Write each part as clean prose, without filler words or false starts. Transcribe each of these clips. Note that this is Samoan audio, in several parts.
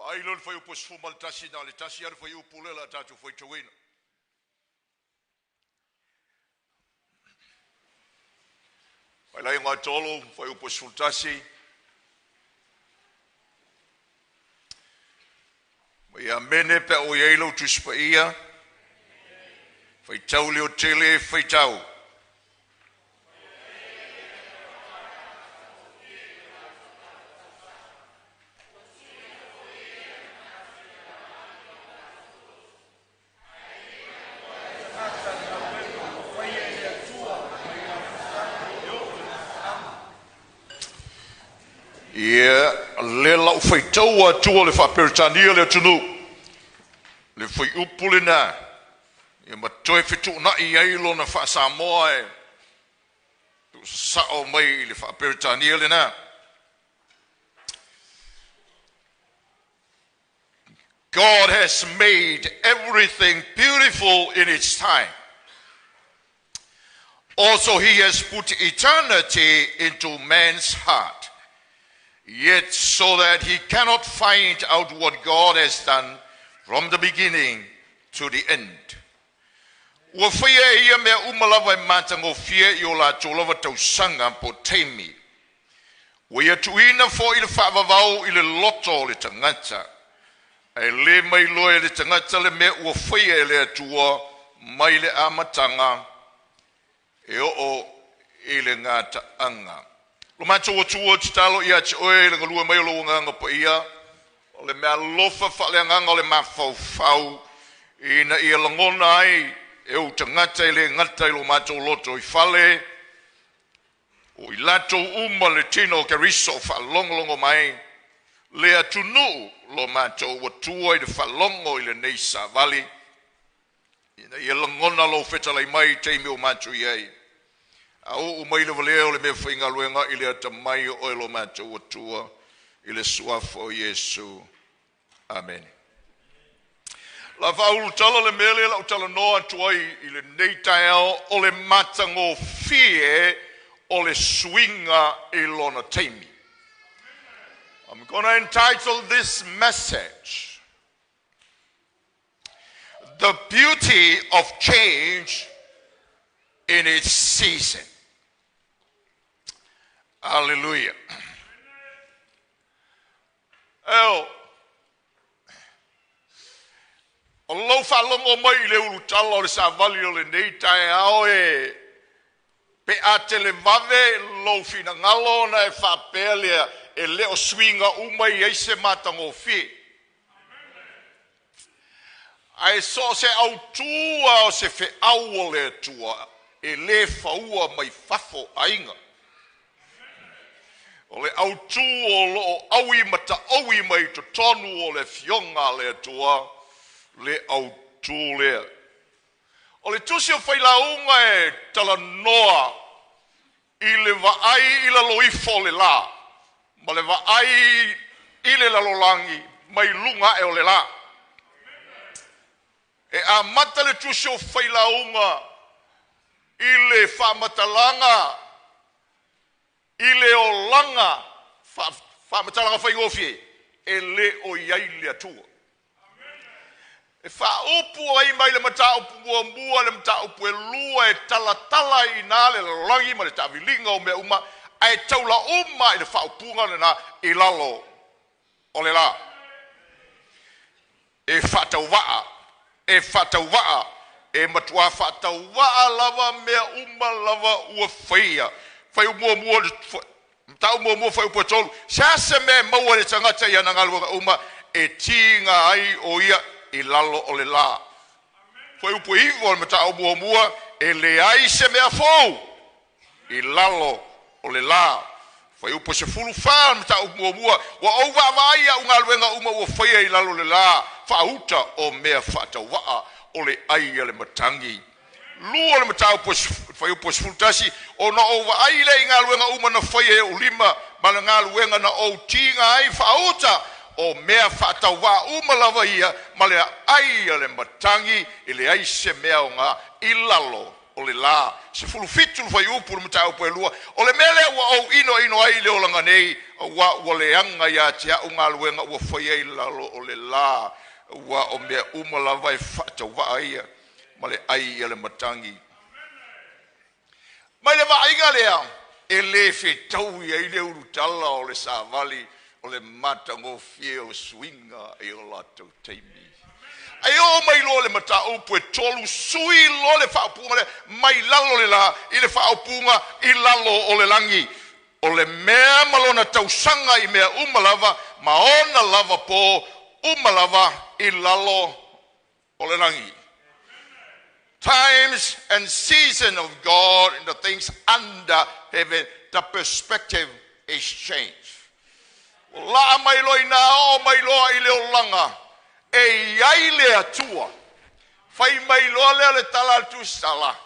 Vaai lea o le fuaiupu 11, na o le tasi lava le fuaiupu lea o le a tatou faitauina. Failauga 3, fuaiupu 11. Ma ia amene pe a ua i ai lau Tusi Paia. Faitau leotele, faitau. Tagata le galuega ua faia e le Atua mai le amataga e oo i le gataaga. Ia, lea la ua faitau atu le faa-Peretania le atunuu, le fuaiupu lena, ia ma toe fetuunai ai lona faa-Samoa e tuusasao mai i le faa-Peretania lena. God has made everything beautiful in its time. Also, He has put eternity into man's heart, yet so that he cannot find out what God has done from the beginning to the end. Ua faia e ia mea uma lava e matagofie i o latou lava tausaga po o taimi. Ua ia tuuina foi le faavavau i le loto o le tagata, ae le mailoa e le tagata le mea ua faia e le Atua mai le amataga e oo i le gataaga. Lo matou Atua, tatalo ia te oe le galue mai o lou agaga paia, o le meaalofa faaleagaga o le mafaufau, ina ia lagona ai e ou tagata e le gata i lo matou loto i fale, o i latou uma le tino o Keriso o faalogologo mai, le atunuu lo matou Atua i le faalogo i lenei savali, ina ia lagona lou fetalai mai i taimi o matou i ai. A oo mai le valea o le mea faigaluega i le atamai o oe lo matou Atua, i le suafa o Iesu. Amene. La faaulutala le mea lea lau talanoa atu ai i lenei taeao o le matagofie o le suiga i lona taimi. I'm going to entitle this message The Beauty of Change in Its Season. Hallelujah. Eo, o lou faalogo mai i le ulutala o le savali o lenei taeao e pe a televave lou finagalo ona e faapea lea e le o suiga uma i ai se matagofie. Ae so o se autua o se feau o le Atua e le faua mai fafo aiga. O le autū o loo aui ma taoui mai totonu o le afioga a le Atua le autū lea. O le tusi o Failauga e talanoa i le vaai i lalo ifo o le la, ma le vaai i le lalolagi mai luga ae o le la. E amata le tusi o Failauga i le faamatalaga i le olaga faamatalaga faigofie e le o i ai le Atua. E faaupu ai mai le mataupu muamua le mataupu e lua e talatala i ina le lalolagi ma le taaviliga o mea uma, ae taula uma i le faaupuga lena i lalo o le la. E faatauvaa, e faatauvaa, e matua faatauvaa lava mea uma lava ua faia. Fai muamua, mataupu muamua fuaiupu e 3. Se a se mea e maua e le tagata i ana galuega uma e tiga ai o ia i lalo o le la. Fuaiupu e 9 o le mataupu muamua, e leai se mea fou i lalo o le la. Fuaiupu 14 o le mataupu muamua, ua ou vaavaai au galuega uma ua faia i lalo o le la, faauta o mea faatauvaa o le ai a le matagi. Lua le mataupu fuaiupu 11, ona ou vaai lea i galuega uma na faia e ou lima, ma le galuega na ou tiga ai faauta o mea faatauvaa uma lava ia, ma le ai a le matagi, e leai se mea aoga i lalo o le lā. 17 le fuaiupu le mataupu e 2. O le mea lea ua ou inoino ai i le olaga nei, auā ua leaga ia te a'u galuega ua faia i lalo o le lā, auā o mea uma lava e faatauvaa ia ma le ai a le matagi. Mai le vaaiga lea e lē fetaui ai le ulutala o le savali o le matagofie o suiga i o latou taimi. Ai oo mai loa le mataupu e 3, sui loa le faaupuga lea mai lalo o le lā i le faaupuga i lalo o le lagi. O le mea ma lona tausaga i mea uma lava ma ona lava pō uma lava i lalo o le lagi. Times and season of God in the things under heaven, the perspective is changed. Ua laa mai loa i ina oo mai loa i le olaga e i ai le Atua. Fai mai loa lea le tala a le Tusitala,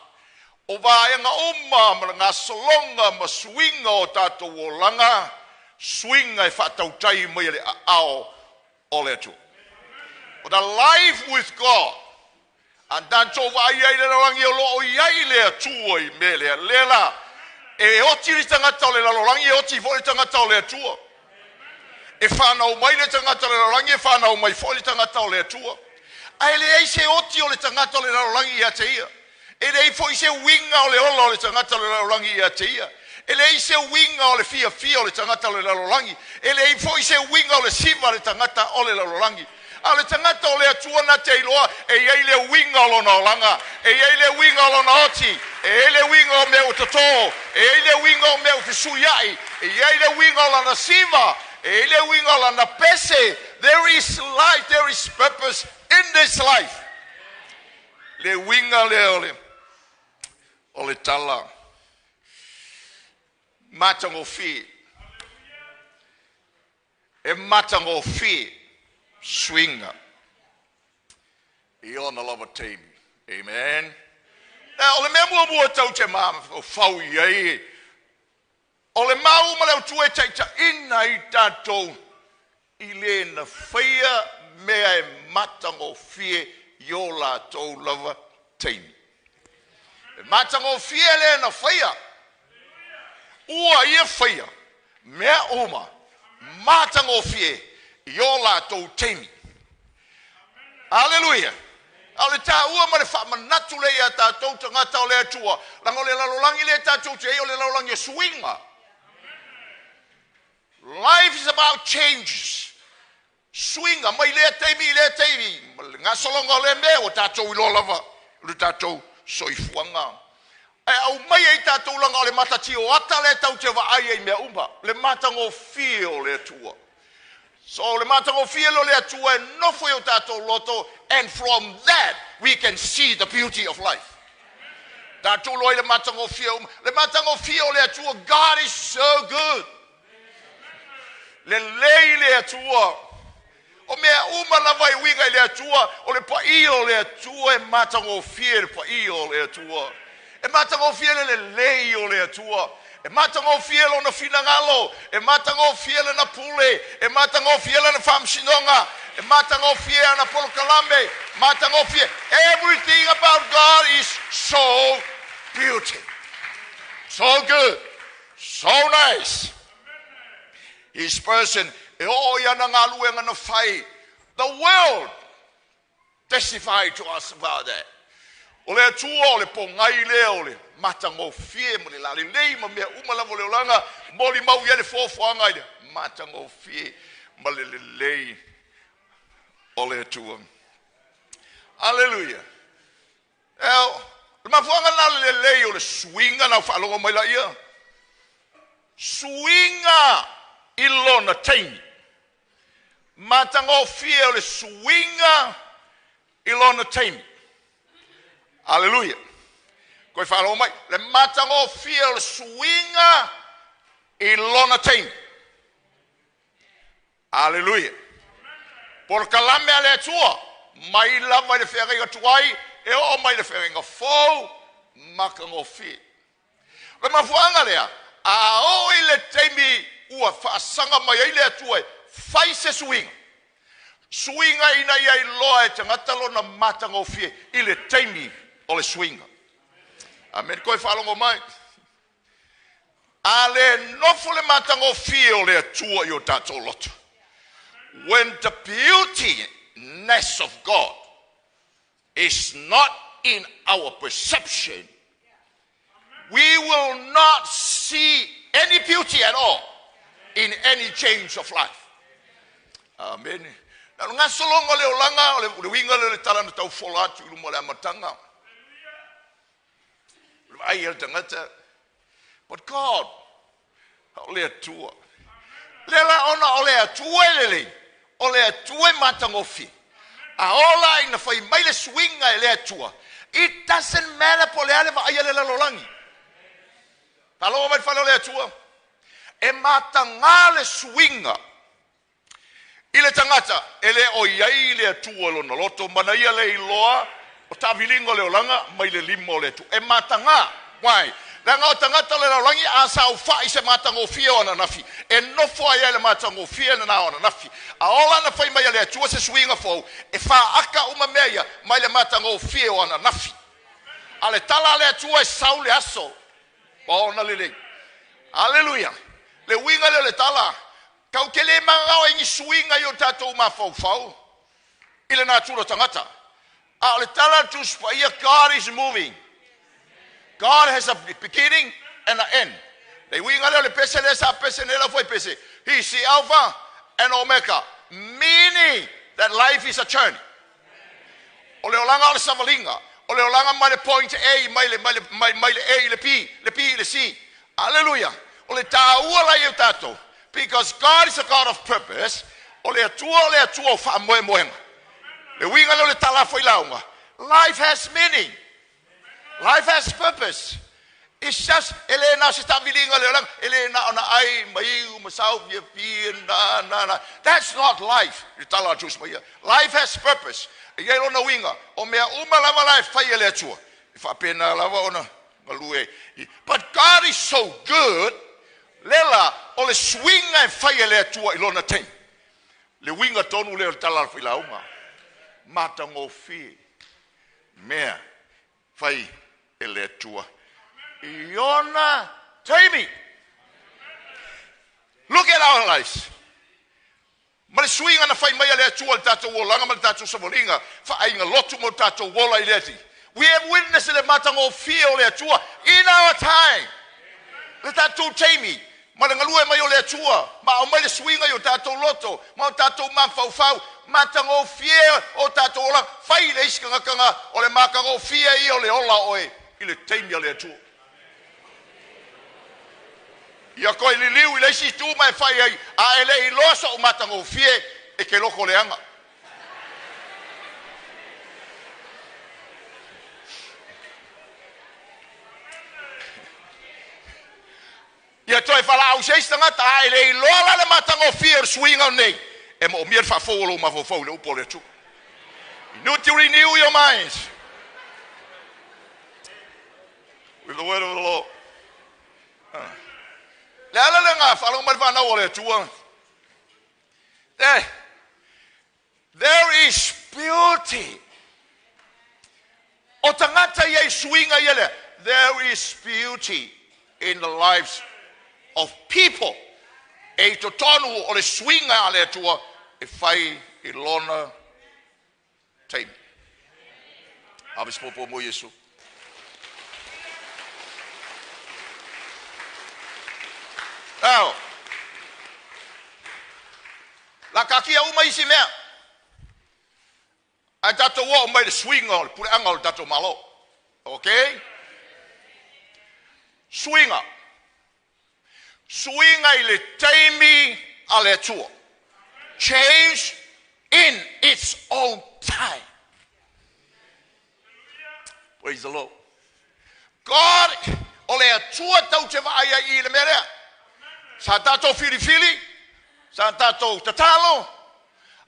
o vaega uma ma le gasologa ma suiga o tatou olaga, suiga e faatautai mai e le aao o le Atua. O the life with God, a tatou vaai ai le lalolagi o loo i ai le Atua i mea lea, lea la, e oti le tagata o le lalolagi, e oti foi le tagata o le Atua. E whanau mai le tagata o le lalolagi, e whanau mai foi le tagata o le Atua. Ae leai se oti o le tagata o le lalolagi ia te ia. E leai foi se uiga o le ola o le tagata o le lalolagi ia te ia. E leai se uiga o le fiafia o le tagata o le lalolagi. E leai foi se uiga o le siva o le tagata o le lalolagi. A o le tagata o le Atua na te iloa e i ai le uiga o lona olaga, e i ai le uiga o lona oti, e i ai le uiga o mea ua totō, e i ai le uiga o mea ua fesuiai, e i ai le uiga o lana siva, e i ai le uiga o lana pese. There is life, there is purpose in this life. Le uiga lea o le tala. Matagofie. E matagofie suiga i ona lava taimi. Amen. O le mea muamua tau te mafaufau i ai, o le mau ma le Atua e taitaiina i tatou i le na faia mea e matagofie i o latou lava taimi. E matagofie le na faia. Ua ia faia mea uma matagofie i o latou taimi. Aleluia. A o le tāua ma le faamanatu le ia tatou tagata o le Atua, laga o le lalolagi le tatou te ai o le lalolagi o suiga. Life is about changes. Suiga mai lea taimi i lea taimi. Ma le gasologa o le mea ua tatou iloa lava le tatou soifuaga. Ae aumai ai tatou laga o le matatio ata le tau te vaai ai mea uma. Le matagofie o le Atua. So le matagofie o le Atua e nofo i o tatou loto, and from that we can see the beauty of life. Tatou loa i le matagofie uma. Le matagofie o le Atua, God is so good. Le lei le Atua. O mea uma lava i uiga i le Atua, o le paia o le Atua e matagofie le paia o le Atua. E matagofie le lelei o le Atua. E matagofie lona finagalo, e matagofie lana pule, e matagofie lana faamasinoga, e matagofie ana polokalame, matagofie. Everything about God is so beautiful. So good. So nice. His person, e o i ana galuega na fai. The world testify to us about that. O le Atua o le pogai lea o le matagofie ma le lalelei ma mea uma lava o le olaga, molimau i ai le foafoaga i le matagofie ma le lelei o le Atua. Aleluia. E o le mafuaaga lena o le lelei o le suiga na faalogo mai laia. Suiga i lona taimi. Matagofie o le suiga i lona taimi. Aleluia. Koe faalogo mai. Le matagofie o le suiga i lona taimi. Aleluia. Polokalame a le Atua, mai lava i le feagaiga tuai, e oo mai le feagaiga fou, matagofie. Le mafuaaga lea, a oo i le taimi ua faasaga mai ai le Atua e fai se suiga. Suiga ina ia iloa e tagata lona matagofie i le taimi o le suiga. Amene koe whaalongo mai. A le nofo le matagofie o le Atua i o tatou loto. When the beautiness of God is not in our perception, we will not see any beauty at all in any change of life. Amen. Na lo gasologa o le olaga, o le uiga lea o le tala na tau fola atu i luma o le amataga. O le vaai a le tagata. But God, o le Atua. Lea la ona o le Atua e lelei, o le Atua e matagofie. A ola ina fai mai le suiga e le Atua, it doesn't matter po o le a le vaai a le lalolagi. Faalogo mai le fale o le Atua, e mataga le suiga i le tagata e le o i ai le Atua i lona loto, manaia le iloa o taaviliga o le olaga mai le lima o le Atua. E mataga. Why? Leaga o tagata o le lalolagi a saofai i se matagofie o ananafi, e nofo ai ai le matagofie lena o ananafi. A ola na fai mai e le Atua se suiga fou, e faaaka uma mea ia mai le matagofie o ananafi. A le tala a le Atua e sau le aso ma ona lelei. Aleluia! Le uiga lea o le tala, Tatou te le mananao ai ni suiga i o tatou mafaufau i le natura o tagata. A o le tala a le Tusi Paia, God is moving. God has a beginning and an end. Le uiga lea o le pese lea sa pese nei lau fuaipese, He is the Alpha and Omega, meaning that life is a journey. O le olaga o le savaliga, o le olaga mai le point A mai le, mai le, mai, mai le A i le B, le B i le C. Aleluia! O le taua la ia o tatou, because God is a God of purpose, o le Atua o le Atua o faamoemoega. Le uiga lea o le tala failauga, life has meaning. Life has purpose. It's just, e le na o se taaviliga o le olaga, e le na o na ai ma iu ma sau fiafia na na na. That's not life. I le tala a Tusi Paia. Life has purpose. E i ai lona uiga, o mea uma lava la e fai e le Atua, e faapena lava ona galue. But God is so good, lela o le suiga e fai e le Atua i lona taimi. Le uiga tonu lea o le tala a le failauga. Matagofie mea fai e le Atua i ona taimi. Look at our lives. Ma le suiga na fai mai a le Atua i le tatou olaga ma le tatou savaliga faaaiga lotu ma o tatou ola i le Alii. We have witnessed le matagofie o le Atua in our time. Le tatou taimi ma le galue mai o le Atua ma aumai le suiga i o tatou loto ma o tatou mafaufau, matagofie o tatou olaga. Fai le isi kagakaga o le matagofie ia o le ola o oe i le taimi a le Atua. Ia toe liliu i le isi itu ma e fai ai, a e le iloa so'u matagofie e ke loko leaga. Ia toe falaau se isi tagata, a e le iloa la le matagofie o le suiga lenei, e moomia le faafou o lou mafaufau i le upu o le Atua. You need to renew your minds with the word of the Lord. Le ala lena, faalogo mai le fanau o le Atua. There is beauty. O tagata ia i suiga ia lea. There is beauty in the lives of people. E i totonu o le suiga a le Atua e fai i lona taimi. Ave se popo mo Iesu. Now, la kakia uma isi mea. Ae tatou oo mai le suiga o le puleaga o le tatou Malo. Okay? Suiga. Suiga i le taimi a le Atua. Change in its own time. Praise the Lord. God, o le Atua tau te vaai ai i le mea lea. Sa tatou filifili, sa tatou tatalo,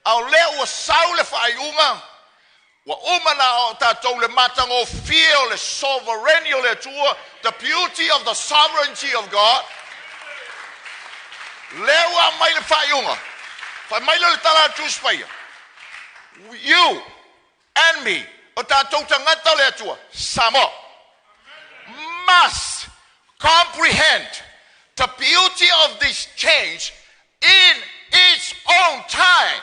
a o lea ua sau le faaiuga, ua uma na o tatou le matagofie o le sovereign o le Atua, the beauty of the sovereignty of God. Lea ua aumai le faaiuga. Fai mai lea o le tala a Tusi Paia. You and me, o tatou tagata o le Atua, Samoa. must comprehend the beauty of this change in its own time.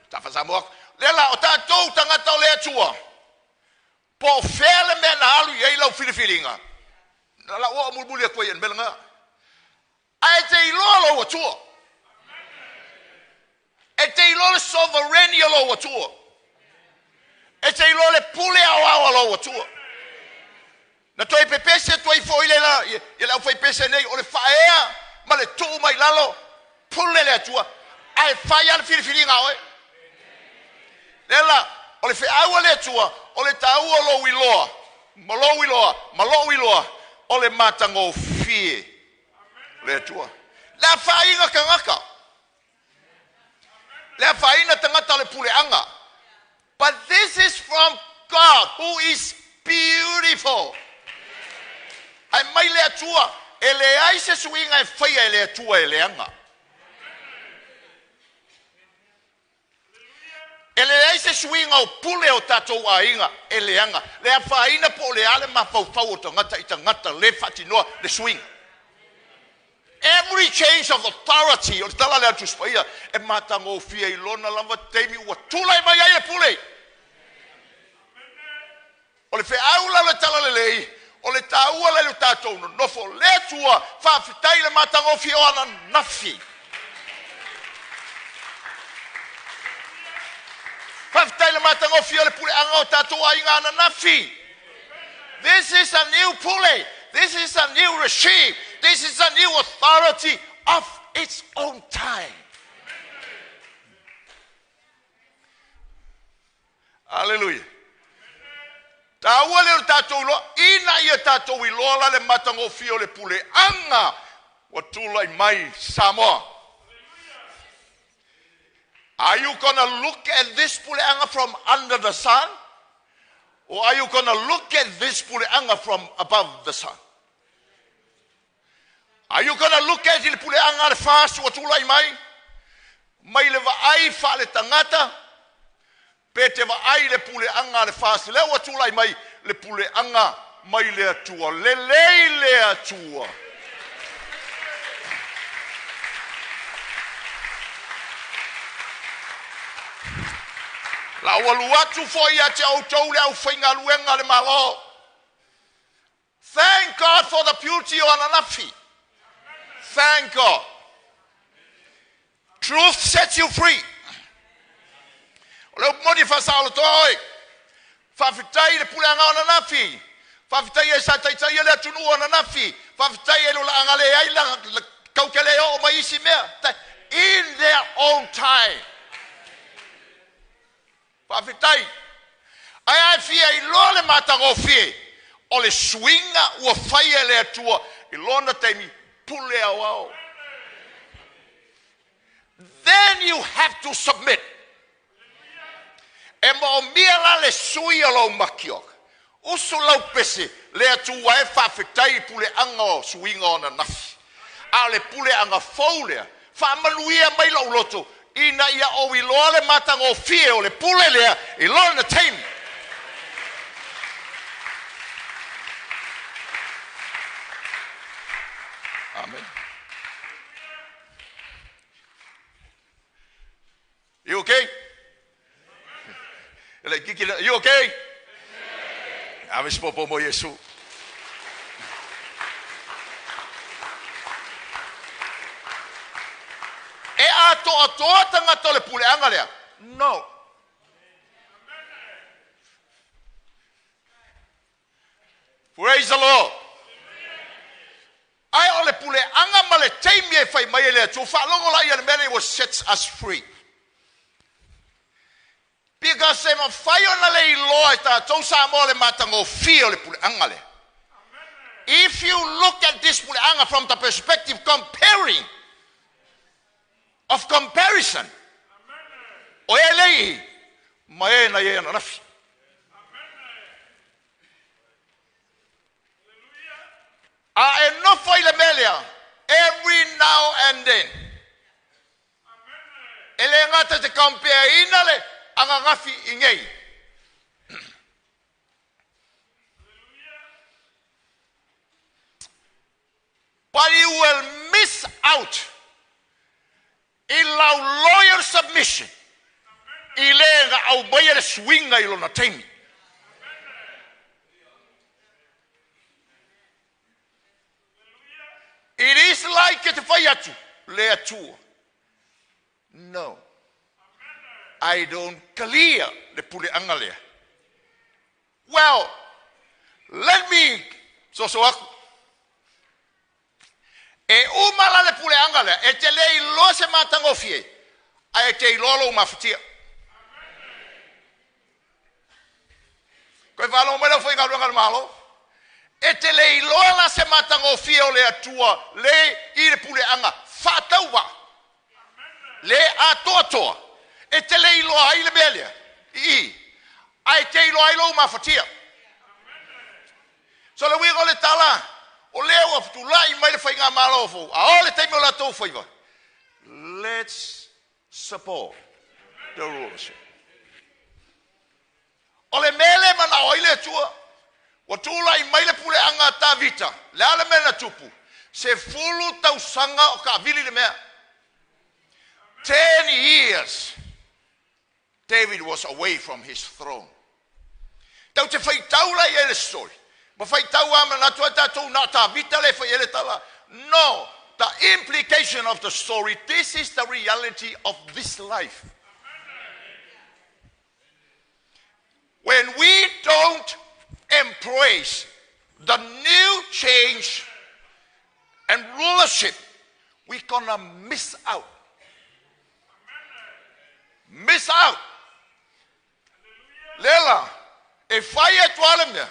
Tafasamoa. Le la o tātou tangata o le Atua. Po o fea le mea na alu i ai lau filifiliga. Na lau oo mulimuli atu ai i le mea lena. Ae e te iloa lou Atua. E te iloa le sovereign o lou Atua. E te iloa le pule aoao a lou Atua. Na toe pepese atu ai foi le la ia le aufaipese nei o le faaea ma le tuu mai lalo pule le Atua ae fai lava le filifiliga a oe. Lea la, o le feau a le Atua, o le taua o lou iloa, ma lou iloa, ma lou iloa, o le matagofie o le Atua. Le afaina tagata, le afaina tagata o le puleaga. But this is from God who is beautiful. Ae mai le Atua, e leai se suiga e faia e le Atua e leaga. E leai se suiga o pule o tatou aiga e leaga. Le afaina po o le a le mafaufau o tagata i tagata le faatinoa le suiga. Every change of authority, o le tala lea a le Tusi Paia, e matagofie i lona lava taimi ua tulai mai ai le pule. O le feau la o le talalelei, o le taua la i lo tatou nonofo, le Atua, faafetai i le matagofie o ananafi. Faafetai i le matagofie o le puleaga o tatou aiga ananafi. This is a new pule. This is a new regime. This is a new authority of its own time. Aleluia. Taua lea o le tatou iloa, ina ia tatou iloa la le matagofie o le puleaga ua tulai mai Samoa. Are you gonna look at this puleaga from under the sun? Or are you gonna look at this puleaga from above the sun? Are you gonna look at i le puleaga a le FAST ua tulai mai, mai le vaai faaletagata, pe te vaai i le puleaga a le FAST lea ua tulai mai, le puleaga mai le Atua, lelei le Atua. La ua alu atu foi ia te outou le aufaigaluega a le Malo. Thank God for the beauty o ananafi. Thank God. Truth sets you free. O le upu moni e faasaolotoa oe. Faafetai i le puleaga o ananafi. Faafetai e sa taitaia le atunuu o ananafi. Faafetai e lo laaga leai la kau ke le oo mai isi mea. In their own time. Faafetai. Ae a e fia iloa le matagofie o le suiga ua faia e le Atua i lona taimi pule aoao. Then you have to submit. E moomia la le sui o lou makioka. Usu lau pese, le Atua e faafetai i puleaga o suiga o ananafi. A o le puleaga fou lea, faamanuia mai lou loto ina ia ou iloa le matagofie o le pule lea i lona taimi. Amen. You okay? You okay? Ave se popo mo Iesu. E atoatoa tagata o le puleaga lea? No. Praise the Lord. Ae o le puleaga ma le taimi e fai mai e le Atua, faalogo la ia le mea lea ua sets us free. Because e mafai ona le iloa e tatou Samoa le matagofie o le puleaga lea. If you look at this puleaga from the perspective comparing, of comparison, o e lei ma e na e ananafi. A e nofo i le mea lea, every now and then. E le gata te compare ina le ananafi i nei. But you will miss out i lau loyal submission i le na aumaia le suiga i lona taimi. It is like e te fai atu le Atua. No. I don't clear le puleaga lea. Well, let me soso aku. E uma la le puleaga lea, e te le iloa se matagofie, ae e te iloa lou mafatia. Koe faalogo mai le aufaigaluega a le Malo, e te le iloa la se matagofie o le Atua le i le puleaga faatauvaa, le atoatoa, e te le iloa ai le mea lea i i, ae e te iloa ai lou mafatia. So le uiga o le tala, o lea ua tulai mai le faigamalo fou, a o le taimi o latou faiva, let's support the rulership. O le mea lea e manao ai le Atua, ua tulai mai le puleaga a Tavita, le a le mea na tupu? 10 tausaga o taavili le mea. 10 years David was away from his throne. Tau te faitau la i ai le story. Ma faitau a manatu ai tatou na o Tavita le fai ai le tala. No, the implication of the story, this is the reality of this life. When we don't embrace the new change and rulership, we're gonna miss out. Miss out. Lela, e fai atu lava le mea,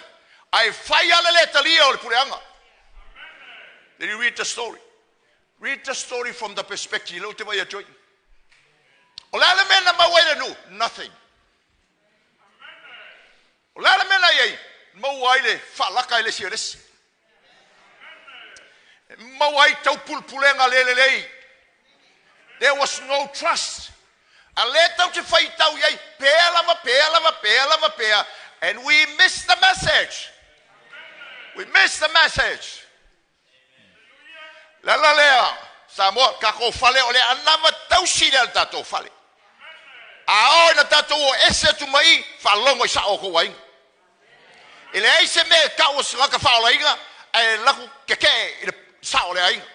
ae fai lava le le talia o le puleaga. Did you read the story? Read the story from the perspective. Leo te vai atu ai. O le a le mea na maua ai le nuu? Nothing. O le a le mea na i ai? Maua ai le faalaka i le isi o le isi. Maua ai taupulepulega le lelei. There was no trust. A lea tau te faitau i ai, pea lava, pea lava, pea lava, pea. And we miss the message. We miss the message. Le ala lea, Samoa, tatou fale o le anava tausi lea le tatou fale. A oo ina tatou o ese atu mai i, faalogo i sao o kou aiga. E leai se mea e tau o se tagata faaolaina ae laku tetee i le sao o le aiga,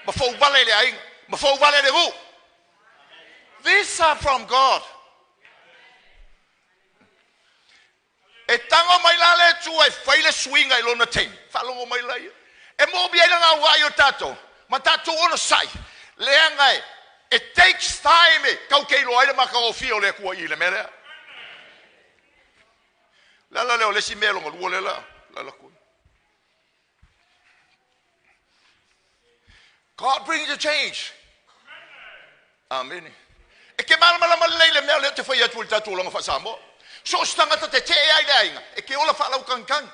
ma fouvale i le aiga, ma fouvale i le nuu. These are from God. E tago mai la le Atua e fai le suiga i lona taimi. Faalogo mai la ia. E moomia ai lana auai o tatou, ma tatou onosai, leaga e, it takes time e tau te iloa ai le matagofie o le Atua i le mea lea. Le ala lea o le isi mea lona lua lea la, la la God brings a change. Amene. E ke malamalama lelei le mea lea te fai atu i le tatou olaga faa-Samoa. So o se tagata te tee ai le aiga, e ke ola faalaukagikagi.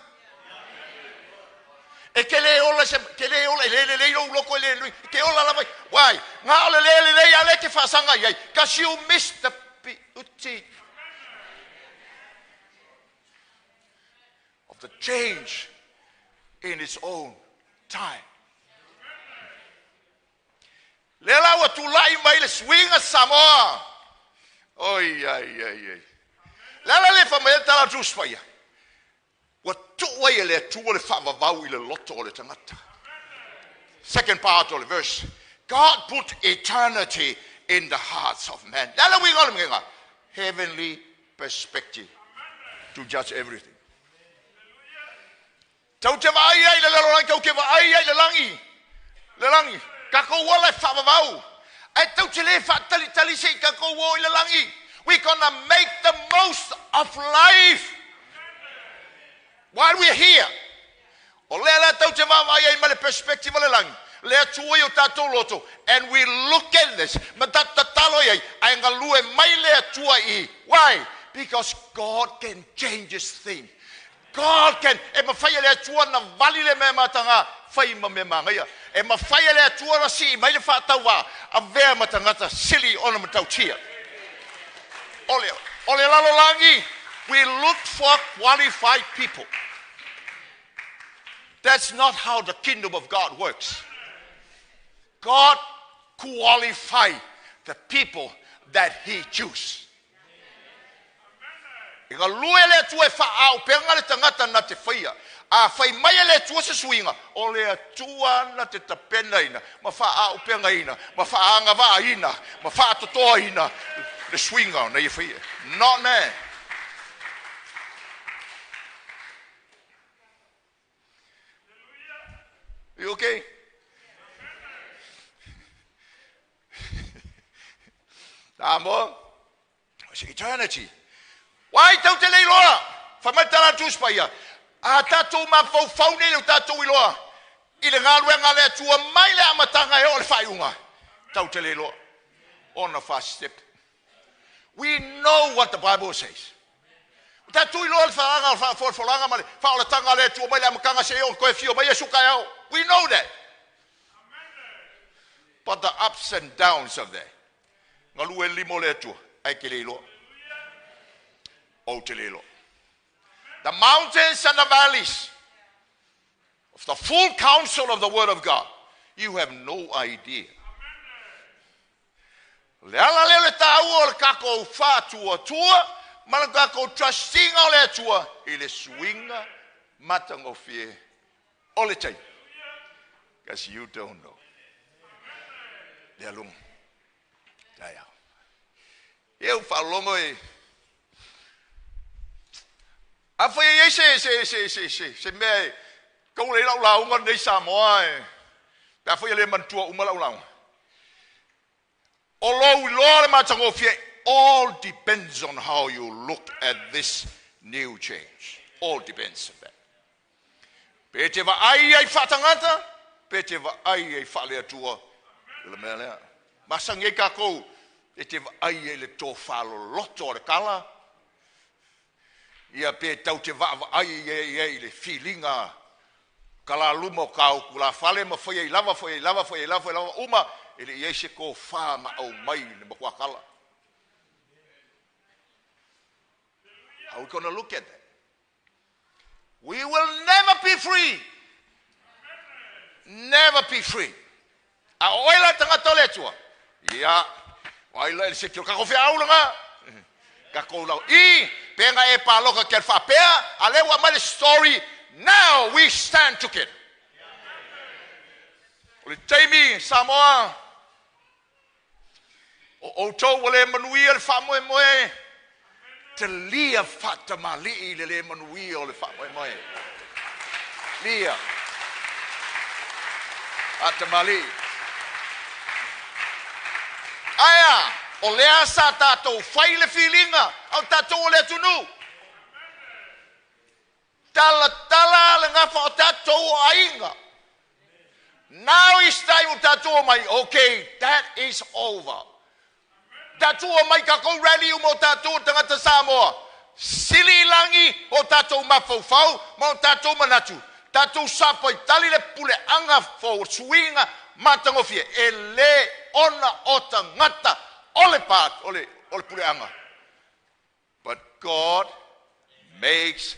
E ke le ola se, ke le ola, e le lelei lou loko e le nui, e ke ola lava. Why? Ngā o le le lelei a le te whaasanga i ai. Cause you miss the beauty of the change in its own time. Lea la ua tulai mai le suiga Samoa. Oi, ai, ai, ai. Le ala le fa mai ai le tala atu Usupaia. Ua tuu ai e le Atua le faavavau i le loto o le tagata. Second part of the verse. God put eternity in the hearts of men. Le ala uiga o le mea heavenly perspective to judge everything. Tau te vaai ai i le lalolagi, tau te vaai ai i le lagi, le lagi. Tatou ala e faavavau. Ae tau te le faatalitali se i tatou o i le lagi. We gonna make the most of life while we're here. O lea la tau te vaavaai ai ma le perspective o le lagi, le Atua i o tatou loto, and we look at this, ma tatou tatalo i ai, ae galue mai le Atua i. Why? Because God can change His thing. God can, e mawhai e le Atua na vali le mea matanga, whai ma mea māngaia. E mawhai e le Atua na sii mai le whaatauā, a vea ma tangata sili ona matautia. O le, o le lalolagi, we look for qualified people. That's not how the kingdom of God works. God qualify the people that He choose. E galue le Atua e faaauupega le tagata na te faia. Afai mai e le Atua se suiga, o le Atua na te tapenaina ma faaauupegaina ma faaagavaaina ma faatotoaina le suiga na ia faia. Not man. You okay? Samoa, it's eternity. Wai tau te le iloa, fai mai le tala a le Tusi Paia, a tatou mafaufau nei le tatou iloa i le galuega a le Atua mai le amataga e oo i le faaiuga, tau te le iloa ona faasitepu. We know what the Bible says. Ua tatou iloa le faaga o le faafolafolaga ma le faaolataga a le Atua mai le amataga seia oo toe afio mai Iesu taeao. We know that. But the ups and downs of that. Galue le lima o le Atua, ae te le iloa. Ou te le iloa. The mountains and the valleys of the full counsel of the word of God. You have no idea. O le ala lea o le taua o le tatou faatuatua ma le tatou trust-iga o le Atua i le suiga matagofie o le taimi. Because you don't know. Le aluga. Taeao. Ia ua faalogo e Afai e i ai se, se, se, se, se, se mea e taula ai lau lauga lenei Samoa e, pe afai e le manatua uma lau lauga. O lou iloa le matagofie, all depends on how you look at this new change. All depends on that. Pe te vaai ai faatagata, pe te vaai ai faale-Atua, le mea lea. Masani ai tatou e te vaai ai le tofa loloto o le tala, ia pe tau te vaavaai ai i le filiga kalaluma o ka tulafale ma fai ai lava, fai ai lava, fai ai lava, fai ai lava, uma e le i ai se tofa na aumai i le matuakala. How we gonna look at that? We will never be free. Never be free. A o oe la tagata o le Atua, ia, ai la i le seki o le tatou feau lena. Tatou lau i, pena e paloka ke faapea, a lea ua aumai le story, now we stand together. O le taimi, Samoa, o outou ua le manuia le faamoemoe, talia faatamalii le le manuia o le faamoemoe. Lia faatamalii. Aea, o lea sa tatou fai le filiga, a o tatou o le atunuu. Talatala le gafa o tatou o aiga. Now is time o tatou omai, okay, that is over. Tatou omai tatou rally uma o tatou o tagata Samoa. Sili i lagi o tatou mafaufau ma o tatou manatu. Tatou sapaitali le puleaga fou suiga matagofie e le ona o tagata o le pa o le o le puleaga. But God makes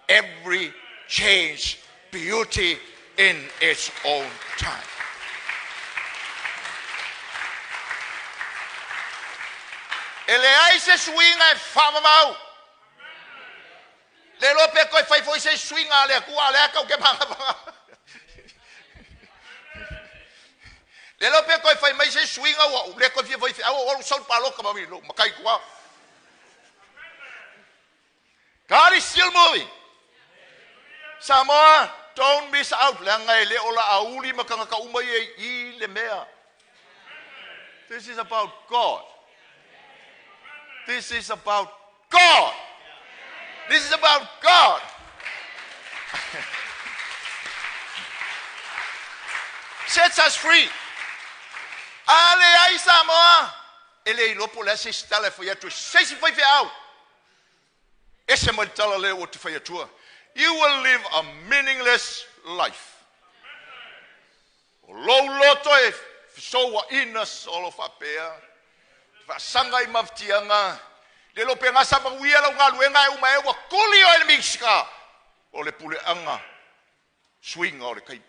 every change beauty in its own time. E leai se suiga e faavavau. Le iloa pe toe fai foi se suiga a le Atua, a o lea tau te magavaga. Le iloa pe toe fai mai se suiga ua ou le toe fia fai feau, ua ou sau i le palota ma lou matai tua. God is still moving. Samoa, don't miss out, leaga e le o laauli ma tagata uma ia i le mea. This is about God. This is about God. This is about God. Sets us free. A leai Samoa, e le iloa po o le a se isi tala e fai atu e se isi faifeau. Ese mai le tala lea ua te fai atua. You will live a meaningless life. O lou loto e fesouaina solo faapea, te faasaga i mafatiaga, le iloa pe gasa manuia lau galuega e uma ea ua tuli oe e le Minisita o le puleaga suiga o le taimi.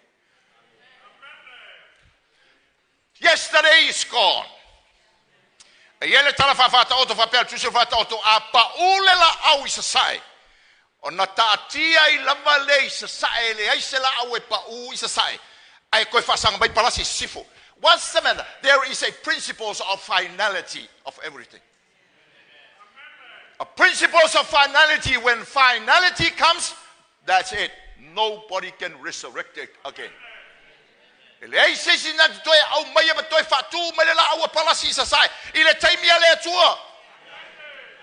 Yesterday is gone. E i ai le tala faa-Faataoto faapea le Tusi o le Faataoto, a pau le laau i sasae, ona taatia ai lava lea i sasae, e leai se laau e pau i sasae, ae toe faasaga mai palasi i sisifo. What's the matter? There is a principles of finality of everything. A principles of finality, when finality comes, that's it. Nobody can resurrect it again. E leai se isi na te toe aumaia ma toe faatū mai le laau a palasi i sasae i le taimi a le Atua.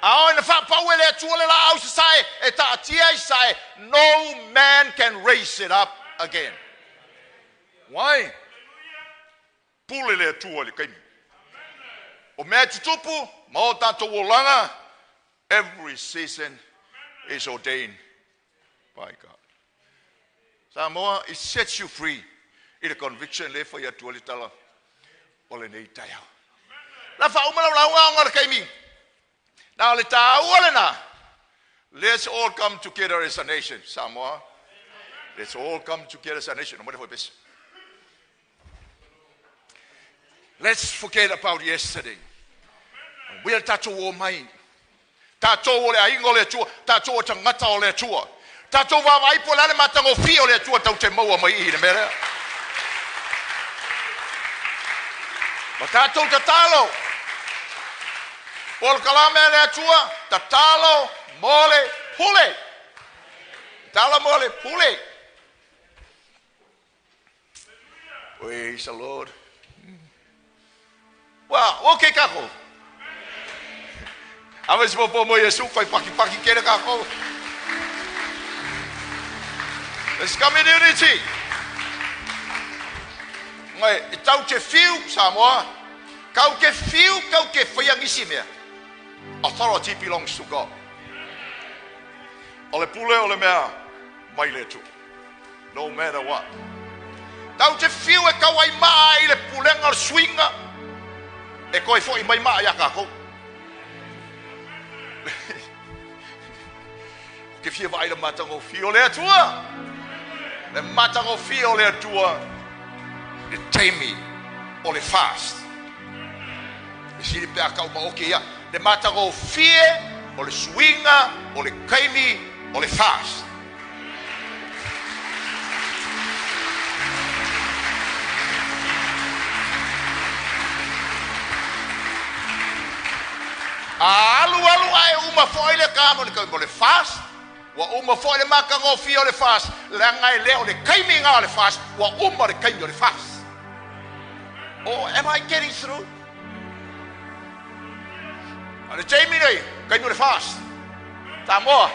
A oo ina faapau e le Atua le laau i sasae, e taatia i sasae, no man can raise it up again. Why? Pule le Atua i le taimi. O mea e tutupu ma o tatou olaga, every season is ordained by God. Samoa, it sets you free i le conviction lea e fai atu ai le tala o lenei taeao. La faauma lau lauga ona o le taimi. Na o le taua lena. Let's all come together as a nation, Samoa. Let's all come together as a nation. Let's forget about yesterday. Uia le tatou o mai. Tatou o le aiga o le Atua, tatou o tagata o le Atua. Tatou vaavaai po o le a le matagofie o le Atua tatou te maua mai i i le mea lea. Ma tatou tatalo. Polokalame a le Atua, tatalo mo le pule. Tatalo mo le pule. Praise the Lord. Ua okay kākou. Ave se popo mo Iesu, fai pakipaki kele kākou. Let's come in unity. Ngai, e tau te whiu, Samoa. Kau ke whiu, kau ke whaia ngisi mea. Authority belongs to God. O le pule o le mea mai le Atua. No matter what. Tau te whiu e kau ai maa i le pulega o le suiga e koe fo'i mai maa iā kākou. Ou te fia vaai le matagofie o le Atua. Le matagofie o le Atua i le taimi o le fast. E sili pe a kau ma oke ia. Le matagofie o le suiga o le taimi o le fast. A alualu ae uma foi le ka mo le mo le fast, ua uma foi le matagofie o le fast, leaga e le o le taimi lena o le fast, ua uma le taimi o le fast. Oh, am I getting through? A le taimi nei, taimi o le fast. Samoa,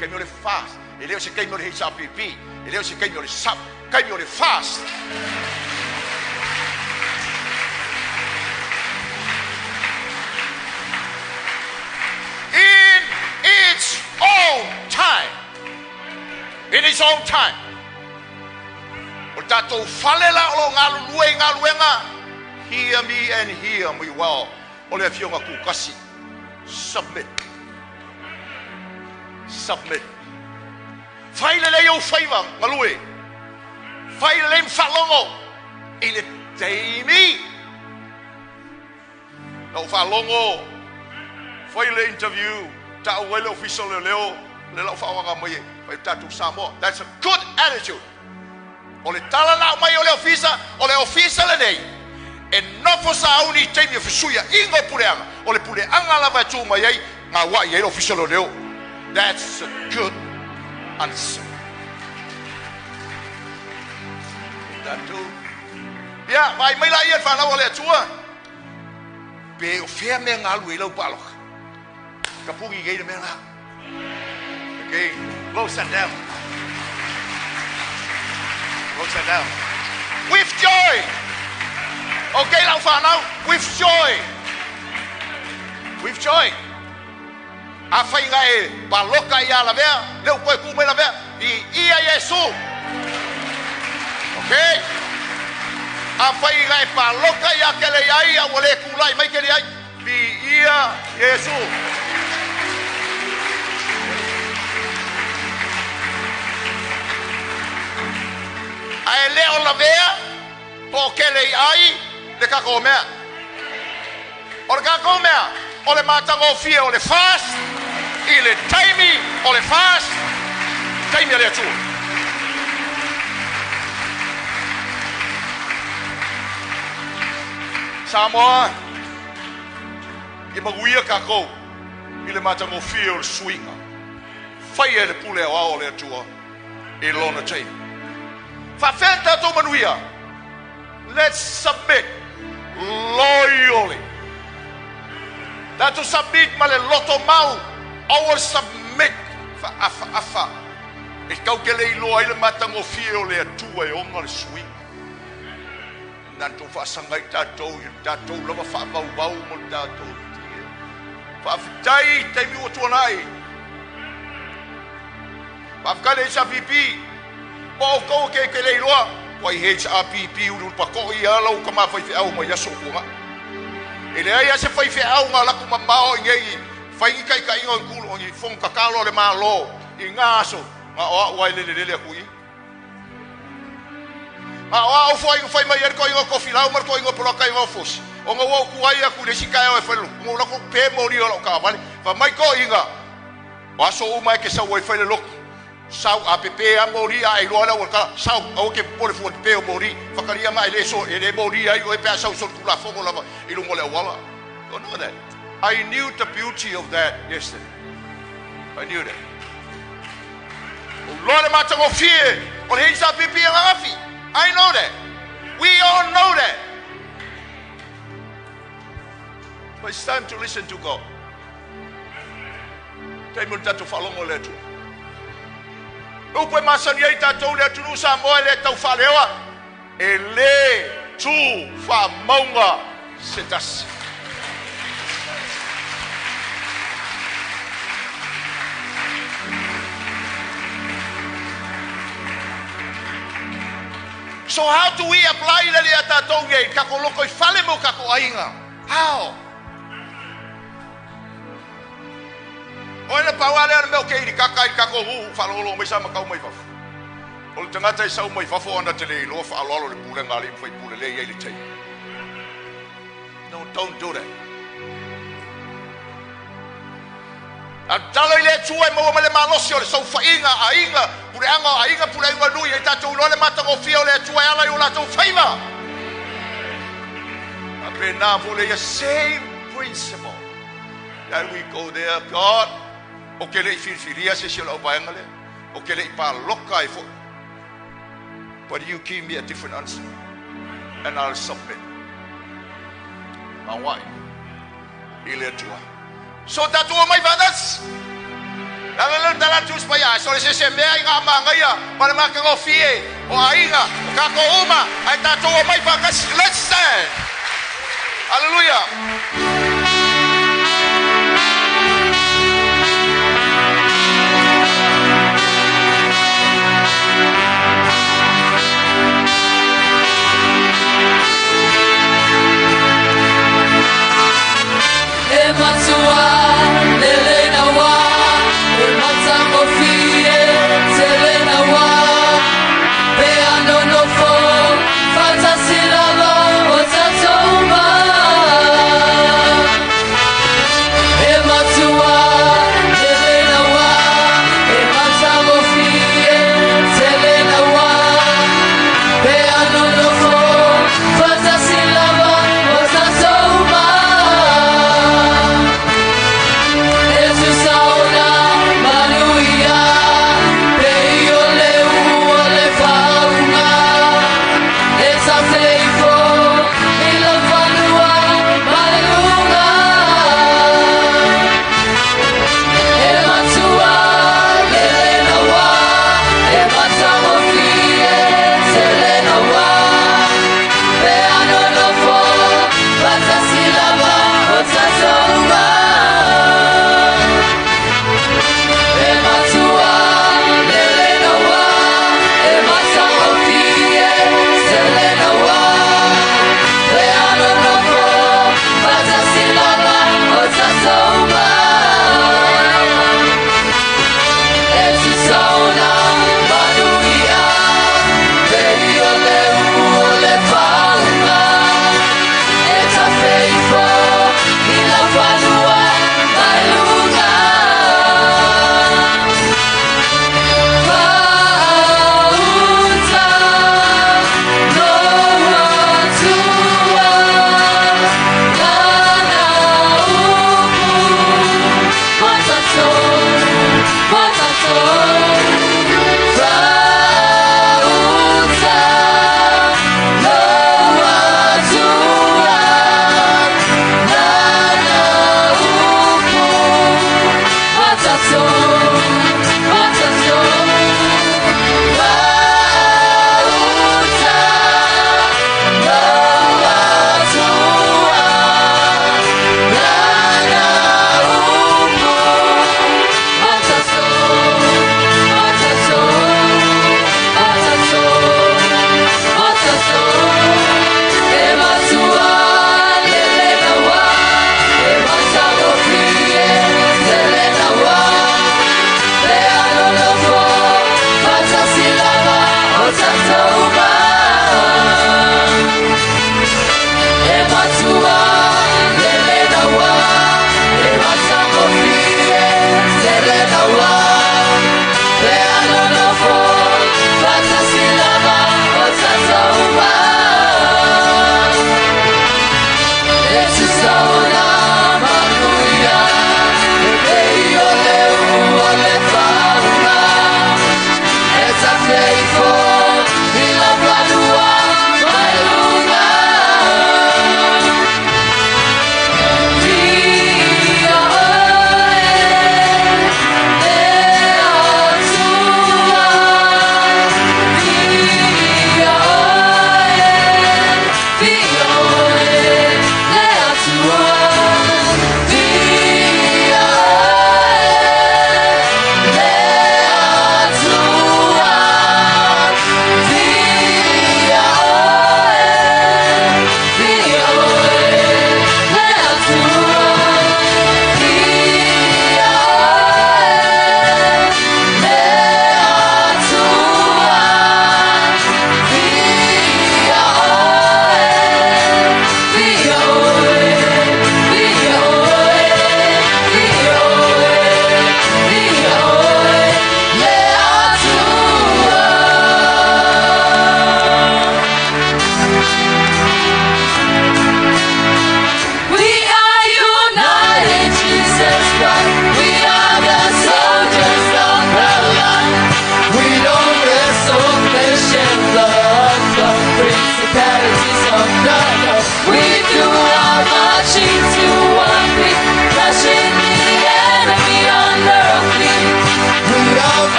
taimi o le fast. E le o se taimi o le HRPP, e le o se taimi o le SUP, taimi o le fast. In its own time. In its own time. O le tatou fale la o lo o galulue i galuega, hear me and hear me well, o le Afioga Kukasi. Submit. Submit. Fai lelei ou faiva, galue. Fai lelei ma faalogo i le taimi. Na ou faalogo, fai le interview, ta'u ai le Ofisa o Leoleo, le lau faaogaga mai e fai tatou Samoa. That's a good attitude. O le tala na aumai o le Ofisa, o le Ofisa lenei e nofo sauni i taimi o fesuiaiga o puleaga, o le puleaga lava e tu mai ai, gauai ai le Ofisa o Leoleo. That's a good answer. Tatou. Ia, vaai mai laia le fanau a le Atua, pe o fea mea galu ai lau palota. Tapuni nei le mea la. Okay, close that down. Close that down. With joy. Okay, lau fanau, with joy. With joy. Afai na e paloka ia lavea, le u koe ku mai lavea, i ia Iesu. Okay? Afai na e paloka ia kele ai, a ua le kulai mai kele ai, Viia Iesu. Ae le o lavea, po o kele i ai, Le kako mea. O le kako mea, o le matagofie o le fast, i le taimi o le fast, taimi a le Atua. Samoa, i maguia kākou i le matagofie o le suiga. Fai e le pule o ao o le Atua i lona taimi. Faafea tatou manuia. Let's submit loyally. Tatou submit ma le loto mau. Our submit fa afa afa. E kau ke le iloa i le matagofie o le Atua e ona le suiga. Nantou faasagai tatou i tatou lava faavauvau mo le tatou tia. Faafetai taimi ua tuanai. Faafetai le HRPP. Po o kou ke ke le iloa. Ua i HRPP ulu pako i ala u kama fai fe au mai aso kuanga. E le ai ase fai fe au ngā laku mamao i ngei fai i kai kai ingo i kulu o ni fong kakalo le malo i ngā aso ngā oa ua i lele lele aku i. Ngā oa au fua ingo fai mai ere ko ingo kofi lau mar ko ingo poloka ingo fosi. O ngā ua ku ai aku le sika e whai ngō lako pe mori o lau ka wale. Fa mai ko inga. O aso u mai ke sau e whai le loko. Sau a pepe a mori a e loa lau ka sau au ke pole fua pe o mori. Whakaria mai le so e le mori ai o e pea sau so tula fongo lava i lungo le awala. Don't know that. I knew the beauty of that yesterday. I knew that. O loa le matagofie o le HRPP e ngagafi. I know that. We all know that. But it's time to listen to God. Taimi o le tatou faalogo le Atua. Upu e masani ai tatou le atunuu Samoa e le tau faaleoa. E le tu faamauga se tasi. So how do we apply le lea tatou nei kako loko i fale mo kako aiga? How? O ina pau ale ana mea o ke iri kaka i kako hu whalolo mai sa makau mai fafo. O le tangata i sau mai fafo ana te le iloa whaaloalo le pule ngā le mwhai pule le iai le tei. No, don't do that. A talo i le Atua e maua mai le malosi o le saofaiga a aiga, puleaga o aiga, puleaga nui, e tatou iloa le matagofie o le Atua e ala i o latou faiva. A pena fo le ia same principle. That we go there, God, o ke le i filifilia se si o lau vaenga le, o ke le i paloka e fo. But you give me a different answer, and I'll submit. Ma wai, i le Atua. So tatou mai faatasi. La la la tala tu spaia, so le se se mea i ngā mangaia, ma le matagofie, o aiga, o kako uma, ai tatou mai faatasi. Let's stand. Hallelujah. E matua, lele na wa, e matagofie, tele na wa. Pe ano no fo, fatasi lava o tatou ma.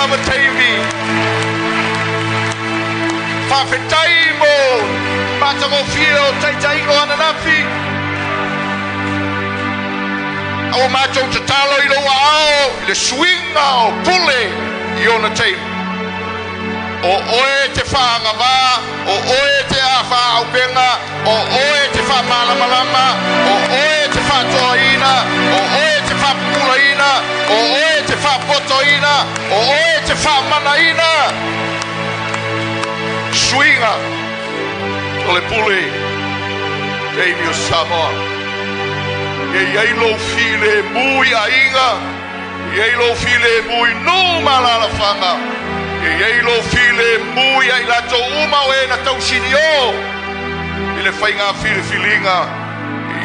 Lava taimi. matagofie o taitaiga o ananafi. A ua matou tatalo i lou aao i le suiga o pule i ona taimi. O oe te faagavā, o oe te afaauupega, o oe te faamalamalama, o oe te faatoaina, o oe te faapupulaina, o oe te faapotoina, o oe te faamanaina. Suiga o le pule taimi o Samoa. Ia i ai lou filemu i aiga, ia i ai lou filemu i nuu ma alaalafaga, ia i ai lou filemu ia i latou uma o e na tausinio i le faiga filifiliga.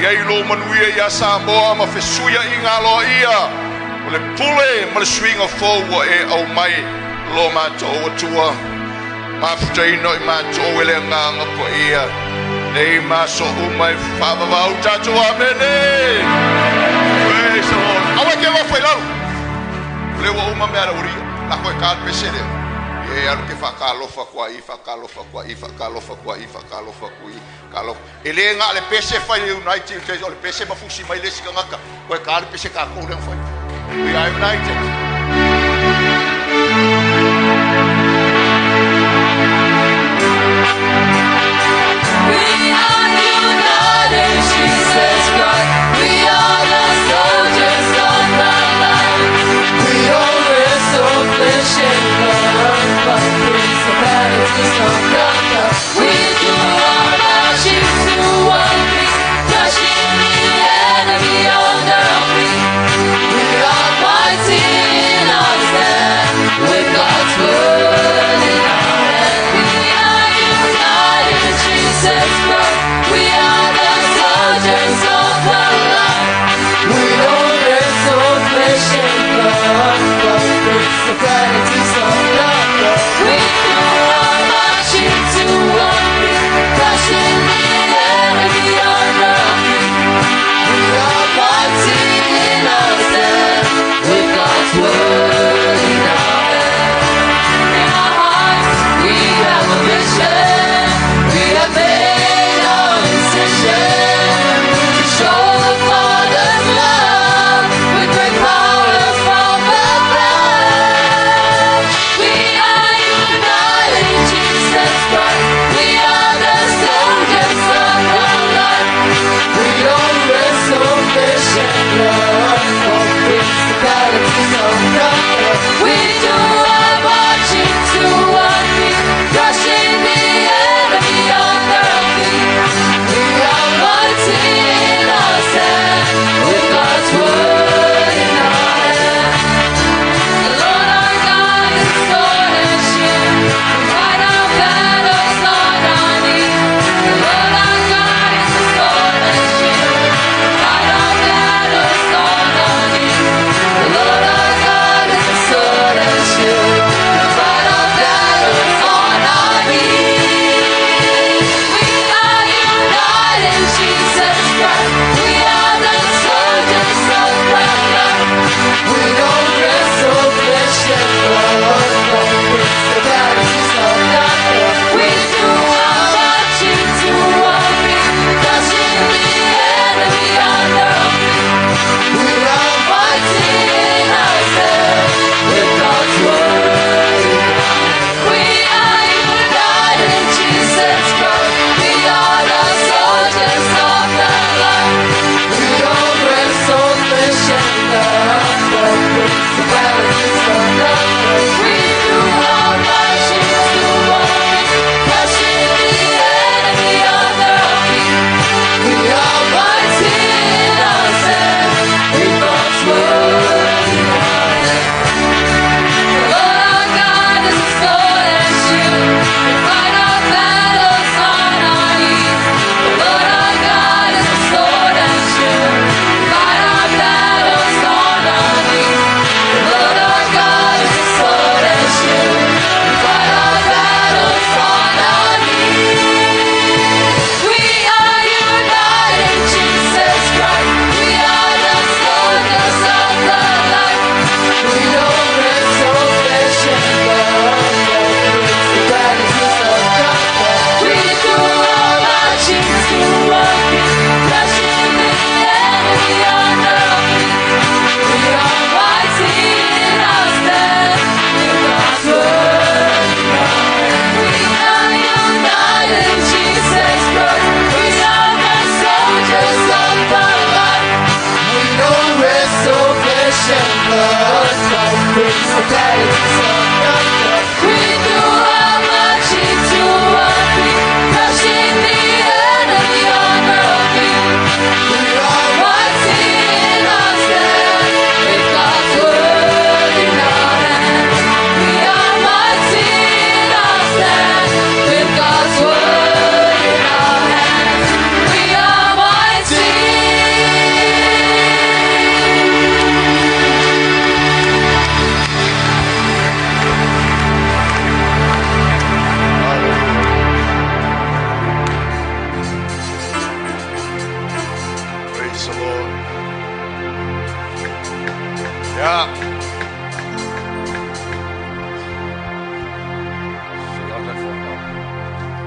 Ia i ai lou manuia iā Samoa ma fesuiaiga aloaia o le pule ma le suiga fou ua e aumai lo matou Atua. Mafutaina i matou e le Agaga Paia nei ma aso uma e faavavau tatou. Amene. Praise the Lord. Aua e te alofa i lalo. O lea ua uma mea a le aualii. Lako e ta le pese lea. E alu te faatalofa atu ai, faatalofa atu ai, faatalofa atu ai, faatalofa atu i, talofa. E le na o le pese fai le United, o le pese ma fusi mai le isi tagata. Koe ta le pese tatou lea na fai. We are united. We are united, Jesus Christ. We are the soldiers of the light. We don't wrestle flesh and blood, but principalities of darkness. We do our marching to one beat, crushing the enemy under our feet. We are mighty.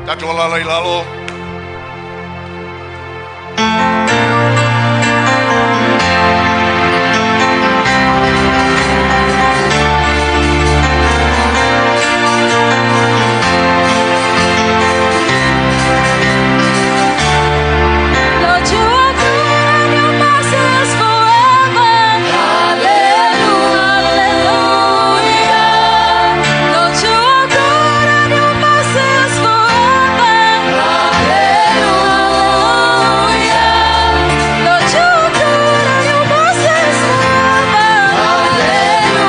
Tatou alaala i lalo. Lord, you are good and your mercy is forever. Hallelujah. Lord, you are good and your mercy is forever. Hallelujah. Lord, you are good and your mercy is forever. Hallelujah.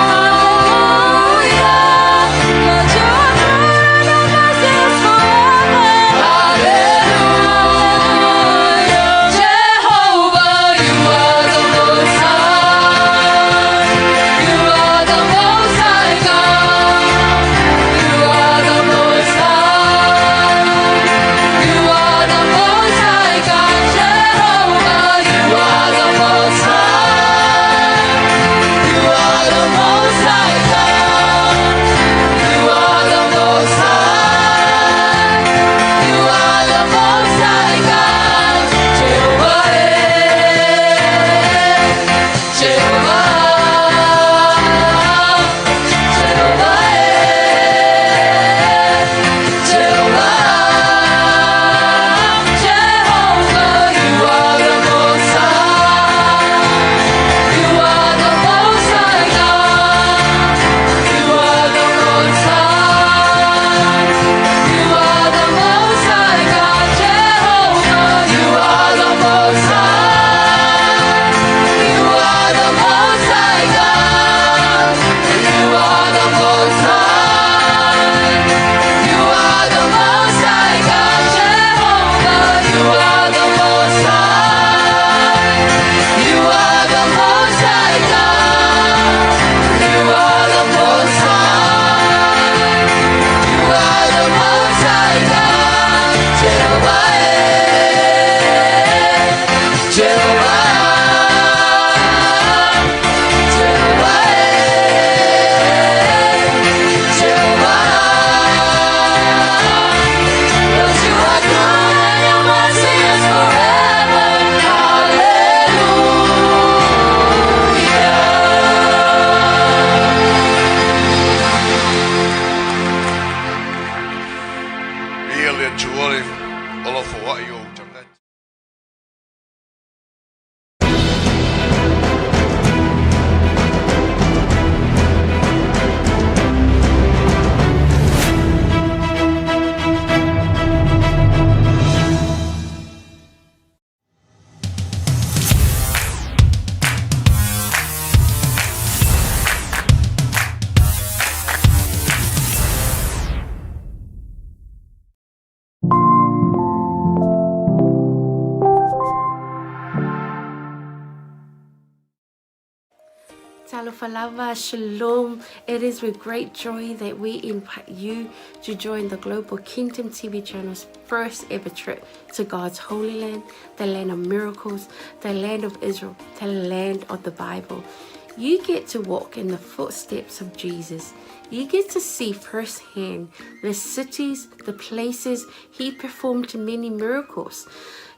Lord, you are good and your mercy is forever. Hallelujah. Jehovah, you are the Most High. You are the Most High God. You are the Most High. You are the Most High God. Jehovah, you are the Most High. You are the Most High God. You are the Most High. You are the Most High God. Jehovah, Jehovah, Jehovah, Jehovah, Jehovah. You are the Most High. You are the Most High God. You are the Most High. You are the Most High God, Jehovah. You are the Most High. You are the Most High God. You are the Most High. You are the Most High God, Jehovah. You are the Most High. You are the Most High God. You are the Most High. You are the Most High God, Jehovah, Jehovah, Jehovah, Jehovah. Lord, you are good and your mercy is forever. Hallelujah. Ia le Atua le alofa ai o ou tagata. Talofa lava, shalom. It is with great joy that we invite you to join the Global Kingdom TV channel's first ever trip to God's holy land, the land of miracles, the land of Israel, the land of the Bible. You get to walk in the footsteps of Jesus. You get to see firsthand the cities, the places he performed many miracles.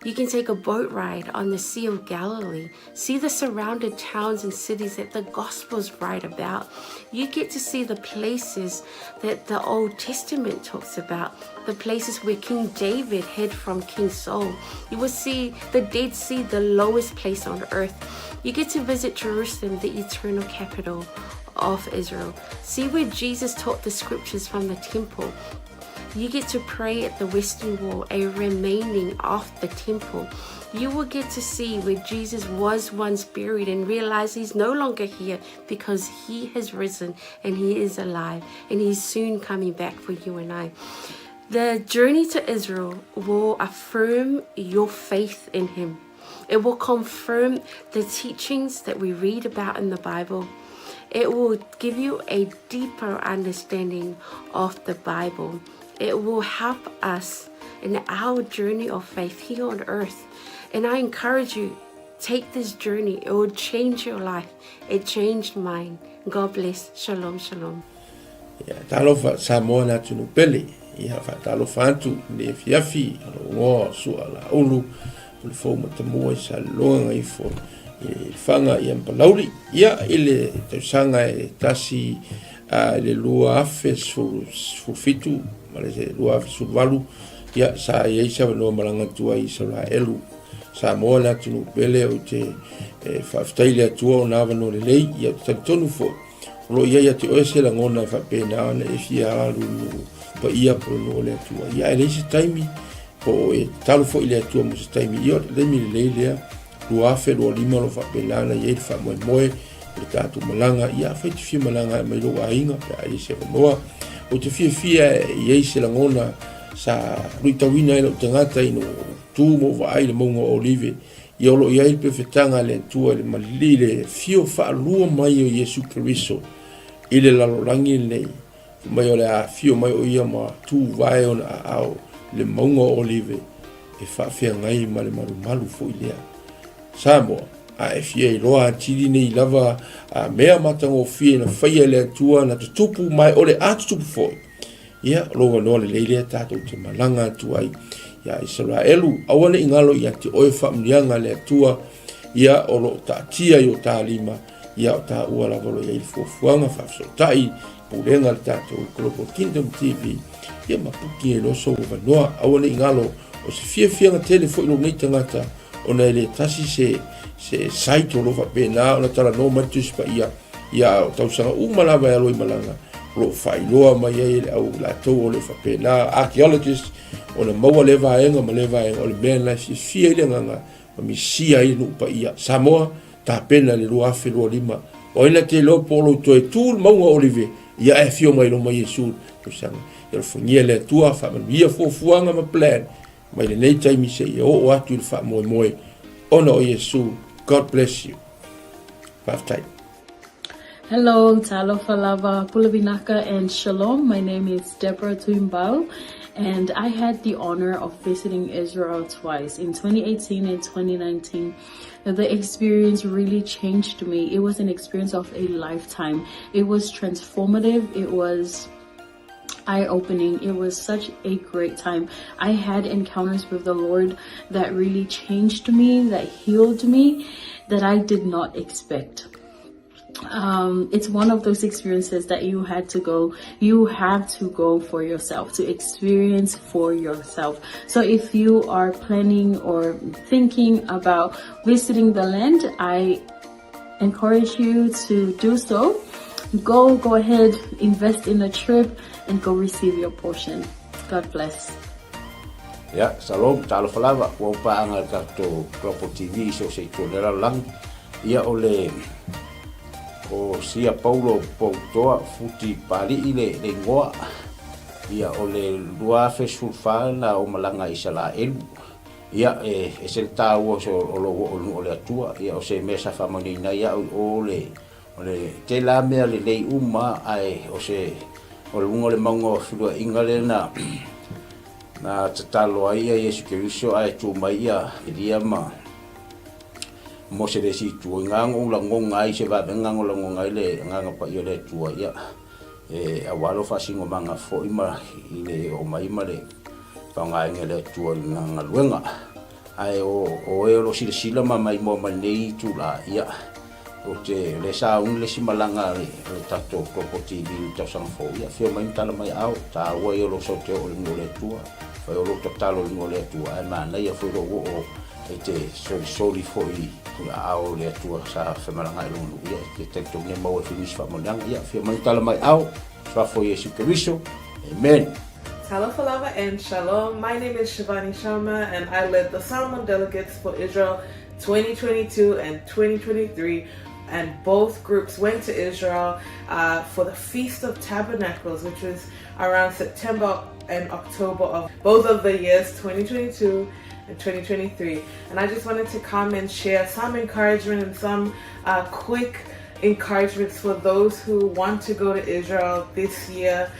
You can take a boat ride on the Sea of Galilee, see the surrounded towns and cities that the Gospels write about. You get to see the places that the Old Testament talks about, the places where King David hid from King Saul. You will see the Dead Sea, the lowest place on earth. You get to visit Jerusalem, the eternal capital of Israel. See where Jesus taught the scriptures from the temple. You get to pray at the Western Wall, a remaining of the temple. You will get to see where Jesus was once buried and realize he's no longer here because he has risen and he is alive and he's soon coming back for you and I. The journey to Israel will affirm your faith in him. It will confirm the teachings that we read about in the Bible. It will give you a deeper understanding of the Bible. It will help us in our journey of faith here on earth. And I encourage you, take this journey. It will change your life. It changed mine. God bless. Shalom, shalom. Ia, talofa Samoa le atunuu pele. Ia, faatalofa atu i lenei afiafi, o lou igoa o Sua Laulu, Pulefou Matamua i Salelologa Gagaifo i Lefaga ia ma Palauli. Ia, i le tausaga e tasi i le 2017 ma le 2018, ia, sa i ai se avanoa malaga atu ai i Isaraelu. Samoa le atunuu pele, ou te faafetai i le Atua ona avanoa lelei, ia, ou te talitonu foi, o lo o i ai ia te oe se lagona e faapena ona e fia alu i nuu paia po o le nuu o le Atua. Ia, ae leai se taimi, po o e tatalo foi i le Atua mo se taimi, ia o le taimi lelei lea, 2025 o lo o faapena ona i ai le faamoemoe o le tatou malaga. Ia, afai e te fia malaga e aumai lou aiga pe a i ai se avanoa. Ou te fiafia e i ai se lagona sa luitauina ai lou tagata ina ua ou tu ma ou vaai i le mauga o Olive. Ia o lo o i ai le pefetaga a le Atua i le malili le afio faalua mai o Iesu Keriso i le lalolagi lenei. Fai mai o le a afio mai o ia ma tuvae ona aao i le mauga o Olive e faafeagai ma le malumalu foi lea. Samoa, a e fia iloa atili nei lava a mea matagofie na faia e le Atua na tutupu ma e o le a tutupu foi, ia, o lou avanoa lelei lea tatou te malaga atu ai ia Isaraelu. Aua ne i galo ia te oe faamanuiaga a le Atua, ia o lo o taatia i o ta lima, ia o taua lava o lo o i ai le fuafuaga faafesootai pulega a le tatou Global Kingdom TV, ia ma puki ai loa sou avanoa. Aua ne i galo, o se fiafiaga tele foi lou nei tagata, ona e le tasi se, se site o lo o faapena ona talanoa mai le Tusi Paia, ia o tausaga uma lava e alo i malaga, o lo o faailoa mai ai e le au latou o lo o faapena, archaeologist, ona maua lea vaega ma lea vaega, o le mea lena e fiafia ai le agaga ma misia ai le nuu paia. Samoa, tapena le 2025. O ai na te iloa po o lou toe tu le mauga o Olive, ia ae afio mai loma Iesu le tausaga. Ia alofagia le Atua, faamanuia fuafuaga ma plan mai lenei taimi seia oo atu i le faamoemoe ona o Iesu. God bless you. Faafetai. Hello, talofa lava, pule vinaka and shalom. My name is Deborah Tuimbau and I had the honor of visiting Israel twice in 2018 and 2019. The experience really changed me. It was an experience of a lifetime. It was transformative. It was eye-opening. It was such a great time. I had encounters with the Lord that really changed me, that healed me, that I did not expect. It's one of those experiences that you had to go, you have to go for yourself, to experience for yourself. So if you are planning or thinking about visiting the land, I encourage you to do so. Go, go ahead, invest in a trip and go receive your portion. God bless. Ia, shalom, talofa lava, ua ou paaga i le tatou Global TV i so o se itu o le lalolagi. Ia, o le, o Sia Paulo Poutoa Futi Pali'i le, le igoa. Ia, o le 2014 na ou malaga i Isalaelu. Ia, e ese le taua o se, o lou oo i le nuu o le Atua. Ia, o se mea sa faamanuiaina ai au i o le, O le tela mea lelei uma ae o se o luga o le mauga o feluaiga lea na na tatalo ai ia Iesu Keriso ae tu mai ia Elia ma Mose le isi itu. I nga ou lagoga ai se vavega na lagoga ai le Agaga Paia o le Atua ia e aua lou faasinomaga foi ma i le oo mai ma le faaaogaina e le Atua i lana galuega. Ae o oe o lo o silasila ma maimoa mai lenei itula, ia, ou te, o lea sa uni le isi malaga a le, a le tatou Global TV i le tausaga fou, ia, afio mai ma tala mai aao, taua ia o lou sau te oo i le nuu o le Atua, fai o lou tatalo i le nuu o le Atua, ae manaia foi lou oo e te solisoli foi i aao o le Atua sa femalagaai i lona nuu, ia, e te talitonu e maua ai foi nisi faamanuiaga, ia, afio mai ma tala mai aao, Suafa o Iesu Keriso, Amen. Talofa lava and shalom. My name is Shivani Sharma and I led the Samoan delegates for Israel 2022 and 2023 and both groups went to Israel for the Feast of Tabernacles, which was around September and October of both of the years, 2022 and 2023. And I just wanted to come and share some encouragement and some quick encouragements for those who want to go to Israel this year.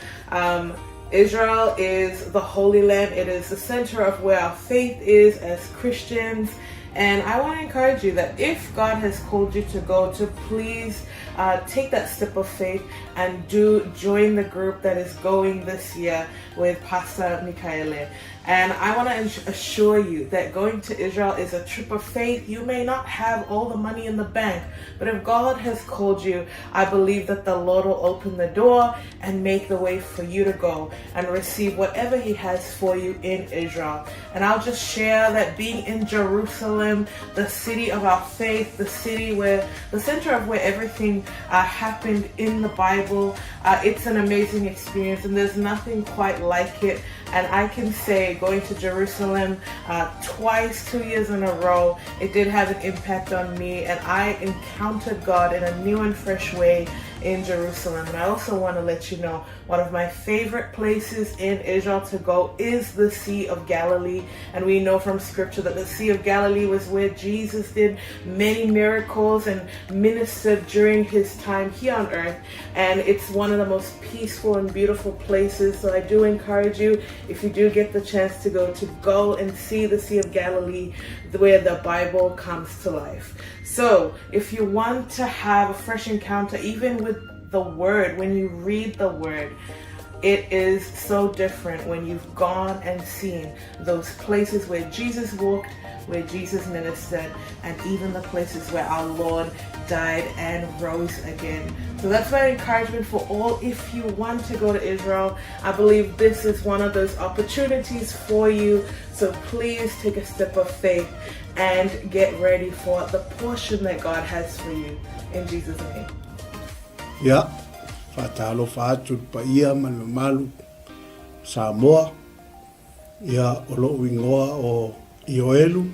Israel is the Holy Land. It is the center of where our faith is as Christians. And I want to encourage you that if God has called you to go, to please take that step of faith and do join the group that is going this year with Pastor Mikaele. And I want to assure you that going to Israel is a trip of faith. You may not have all the money in the bank, but if God has called you, I believe that the Lord will open the door and make the way for you to go and receive whatever He has for you in Israel. And I'll just share that being in Jerusalem, the city of our faith, the city where the center of where everything uh, happened in the Bible, uh, it's an amazing experience, and there's nothing quite like it. And I can say, going to Jerusalem uh, twice, 2 years in a row, it did have an impact on me, and I encountered God in a new and fresh way in Jerusalem. And I also want to let you know one of my favorite places in Israel to go is the Sea of Galilee. And we know from scripture that the Sea of Galilee was where Jesus did many miracles and ministered during his time here on earth. And it's one of the most peaceful and beautiful places. So I do encourage you, if you do get the chance to go and see the Sea of Galilee, where the Bible comes to life. So if you want to have a fresh encounter, even with the Word, when you read the Word, it is so different when you've gone and seen those places where Jesus walked, where Jesus ministered, and even the places where our Lord died and rose again. So that's my encouragement for all. If you want to go to Israel, I believe this is one of those opportunities for you. So please take a step of faith and get ready for the portion that God has for you. In Jesus' name. Ia, faatalofa atu i le paia ma le mamalu o Samoa, ia o lo'u igoa o Ioelu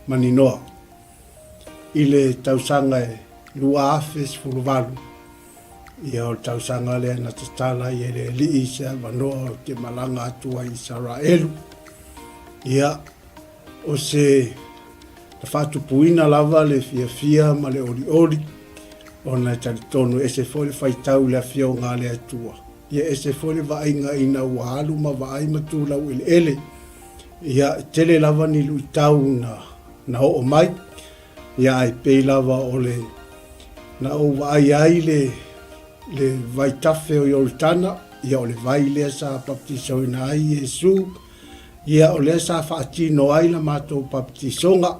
Maninoa. I le tausaga e 2018, ia o le tausaga lea na tatala ai e le Alii se avanoa ou te malaga atu ai i Isaraelu. Ia, O se na faatupuina lava le fiafia ma le olioli, ona e talitonu e ese foi le faitau i le Afioga a le Atua, ia ese foi le vaaiga ina ua alu ma vaai ma tu laueleele. Ia, e tele lava ni luitau na, na oo mai, ia ae pei lava o le na ou vaai ai le, le vaitafe o Ioritana, ia o le vai lea sa baptisoina ai Iesu, Ia, o lea sa faatino ai la matou papatisoga,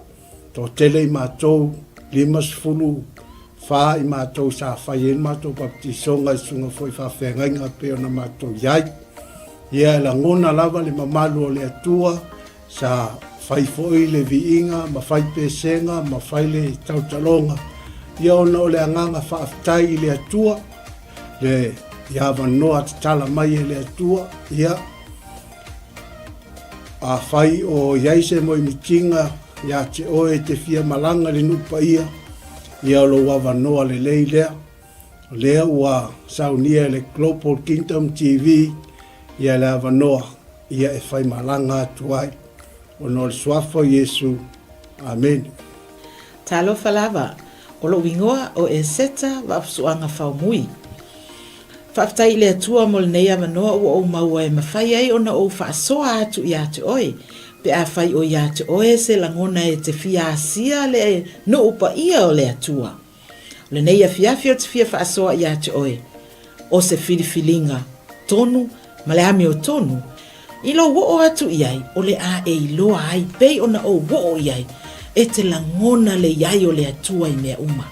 toatele i matou, 54 i matou sa fai ai le matou papatisoga i susuga foi faafeagaiga pei ona matou i ai. Ia, e lagona lava le mamalu o le Atua, sa fai foi le viiga ma fai pesega ma fai le tautaloga, ia ona o le agaga faafetai i le Atua, le i avanoa tatala mai e le Atua, ia, Afai o i ai se moemitiga ia te oe e te fia malaga i le nuu paia, ia o lou avanoa lelei lea. O lea ua saunia e le Global Kingdom TV ia le avanoa ia e fai malaga atu ai. Ona o le Suafa o Iesu. Amene. Talofa lava, o lou igoa o Eseta Vaafusuaga Faumui. Faafetai i le Atua mo lenei avanoa ua ou maua e mafai ai ona ou faasoa atu ia te oe, pe afai o ia te oe se lagona e te fia asia le nuu paia o le Atua. O lenei afiafi ou te fia faasoa ia te oe, o se filifiliga tonu ma le amiotonu, i lou oo atu i ai o le a e iloa ai pei ona ou oo i ai, e te lagona le i ai o le Atua i mea uma.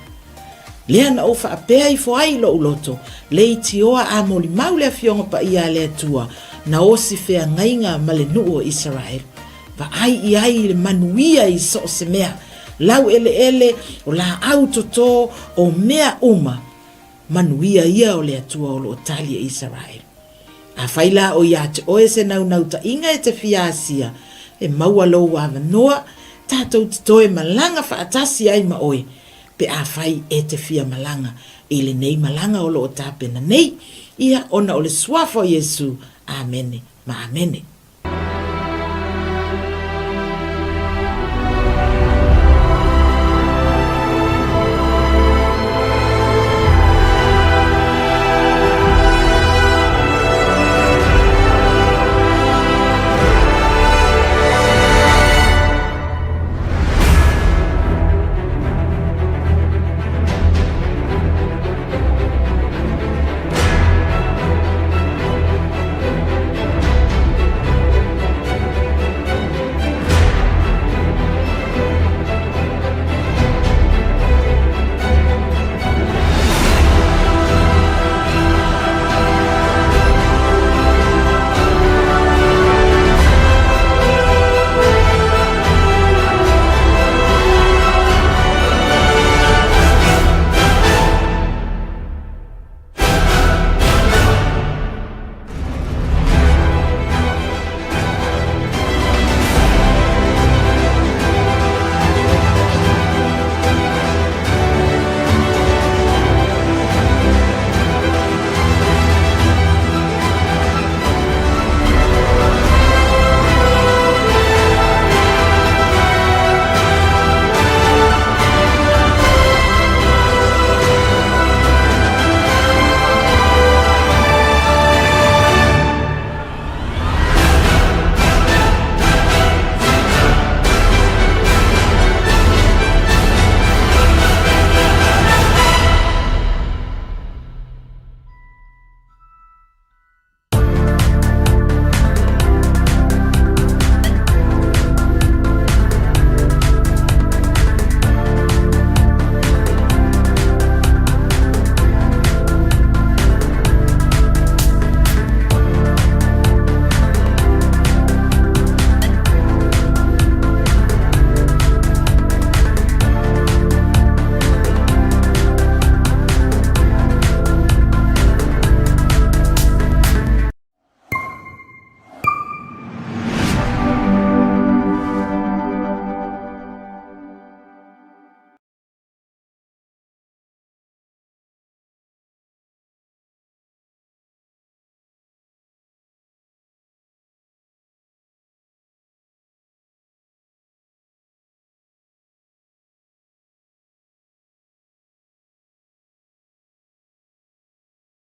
Lea na ou faapea ifo ai i lou loto, leitioa a molimau le Afioga Paia a le Atua, na osi feagaiga ma le nuu o Isaraelu. Vaai i ai i le manuia i so o se mea, laueleele, o laau toto, o mea uma, manuia ia o le Atua o lo o tali e Isaraelu. Afai la o ia te oe se naunautai-ga e te fia asia, e maua lou avanoa, tatou te toe malaga faatasi ai ma oe, pe afai e te fia malaga i lenei malaga o lo o tapena nei, ia ona o le Suafa o Iesu. Amene ma amene.